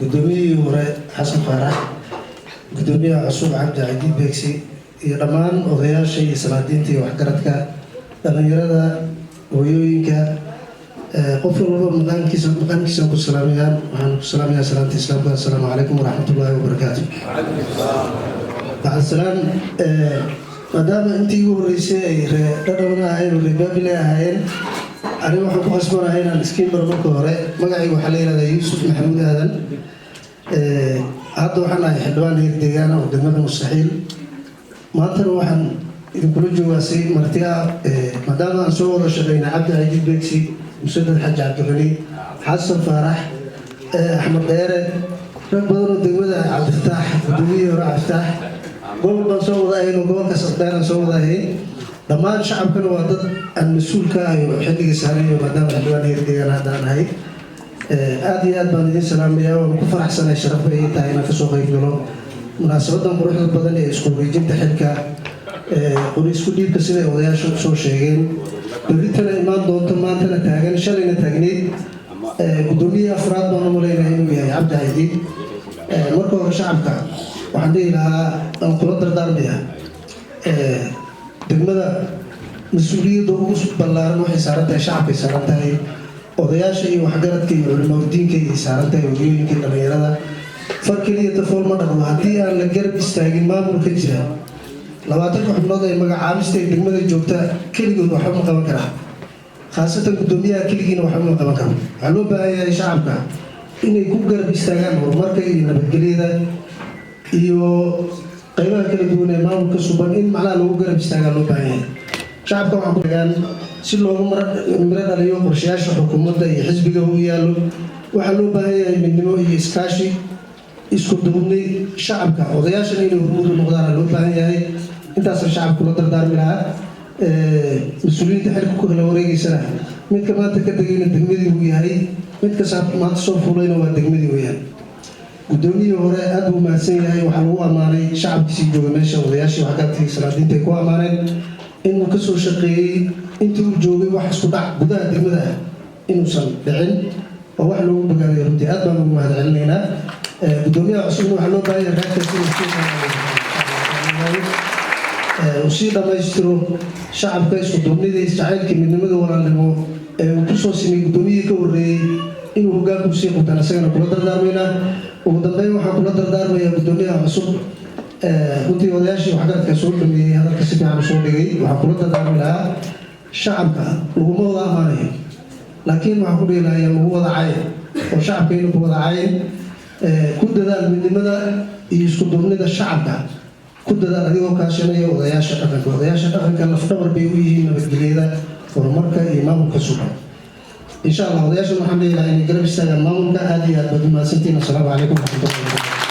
Guddoomiyihii hore Xasan Faarax, guddoomiyaha cusub Cabdi Cadiid Beegsi iyo dhammaan odayaasha iyo salaadiinta iyo waxgaradka, dhallinyarada, hooyooyinka, qof walba maqaamkiisaan ku salaamayaa. Waxaan ku salaamayaa salaamta Islaamka. Assalaamu calaykum waraxmatullaahi wabarakaatu. Bacdisalaam, maadaama intii igu horreysay ay ree Dhadhowna ahayn oo ree Baabile ahaayeen, aniga waxaan ku khasbanahay inaan iskiin baro. Marka hore, magacayga waxaa la yihahdaa Yuusuf Maxamuud Aadan. Hadda waxaan ahay xildhibaan heer deegaana oo degmada Mustaxiil. Maantana waxaan idinkula joogaa si marti ah, maadaama aan soo wada shaqeynay Cabdi Cadiid Beegsi, Musadad Xaaji Cabdiqani, Xasan Faarax, Axmed Dheere, rag badan oo degmada, Cabdifataax, gudoomiyihii hore Cabdifataax. Gobol baan soo wada ahayn oo gobolkaas Afdheeraan soo wada ahayn. Dhammaan shacabkana waa dad aan mas-uul ka ahay oo xilliga saarayo, maadaama xildhibaan heer deegaan haddaan ahay. Aada iyo aad baan idin salaamayaa. Waan ku faraxsanahay, sharaf bay ii tahay inaan kasoo qayb galo munaasabadan quruxda badan ee isku wareejinta xilka, qori isku dhiibka, siday odayaasha soo sheegeen. Berritana imaan doonto, maantana taagan, shalayna taagneyd. Guddoomiyihii afraad baan u malaynaya inuu yahay Cabdi Caydiid. Marka hore, shacabka waxaan dhihi lahaa, aan kula dardaarmaya, degmada mas-uuliyadda ugu ballaaran waxay saaran tahay shacabkay saaran tahay, odayaasha iyo waxgaradka iyo culimaudiinka ay saaran tahay, hooyooyinka, dhalinyarada. Far keliya tafool ma dhaqdo. Haddii aan la garab istaagin maamulka jira, 20-ka xubnood ee magacaabista ee degmada joogta keligood waxba ma qaban karaa, khaasatan guddoomiyaha keligiina waxba ma qaban karo. Waxaa loo baahan yahay shacabka inay ku garab istaagaan horumarka iyo nabadgelyada iyo qaybaha kala duwan ee maamulka suban. In macnaha lagu garab istaagaa loo baahan yahay shacabka. Waxaan ku si loogu miro dhaliyo qorshayaasha xukuumadda iyo xisbiga u yaallo, waxaa loo baahan yahay midnimo iyo iskaashi, isku duubni shacabka. Odayaashan inay hormuud u noqdaana loo baahan yahay. Intaasaan shacabka kula dardaarmi lahaa. Mas-uuliyiinta xilka ku kala wareegeysana, midka maanta ka degayna degmadii uu yahay, midka maanta soo fuulayna waa degmadii weeyaan. Guddoomiyihii hore aad buu mahadsan yahay. Waxaa lagu ammaanay shacabkiisii jooga meesha, odayaashii, waxgaradkii, salaadiinta ay ku ammaaneen inuu kasoo shaqeeyey intii uu joogay wax isku dhac gudaha degmada ah inuusan dhicin oo wax loogu bogaadayo. Runtii aad baan ugu mahad celinaynaa. Guddoomiyaha cusubna waxaa loo baahan yahay raadkaas inuu uu sii dhammaystiro. Shacabka isku duubnida, isjacaylkii, midnimada, walaalnimo ee uu kusoo simay guddoomiyihii ka horreeyey inuu hoggaanku sii qabtaan, isagana kula dardaarmaynaa. Ugu dambeyn, waxaan kula dardaarmayaa guddoomiyaha cusub, runtii odayaashii waxgaradka soo dhameeyey, hadalka si fiican usoo dhigay. Waxaan kula dardaarmi lahaa, shacabka laguma wada amaanayo, laakiin waxaan ku dhihi lahaa yaan lagu wada cayn oo shacabka inuu ku wada cayn. Ku dadaal midnimada iyo isku duubnida shacabka. Ku dadaal adigoo kaashanaya odayaasha dhaqanka. Odayaasha dhaqanka lafdhabar bay u yihiin nabadgelyada, horumarka iyo maamulka sugan. Insha Allah, odayaashan waxaan dhihi lahaa inay garab istaagaan maamulka. Aad iyo aad baad umahadsantihiin. Assalaamu calaykum waraxmatullahi wabarakatu.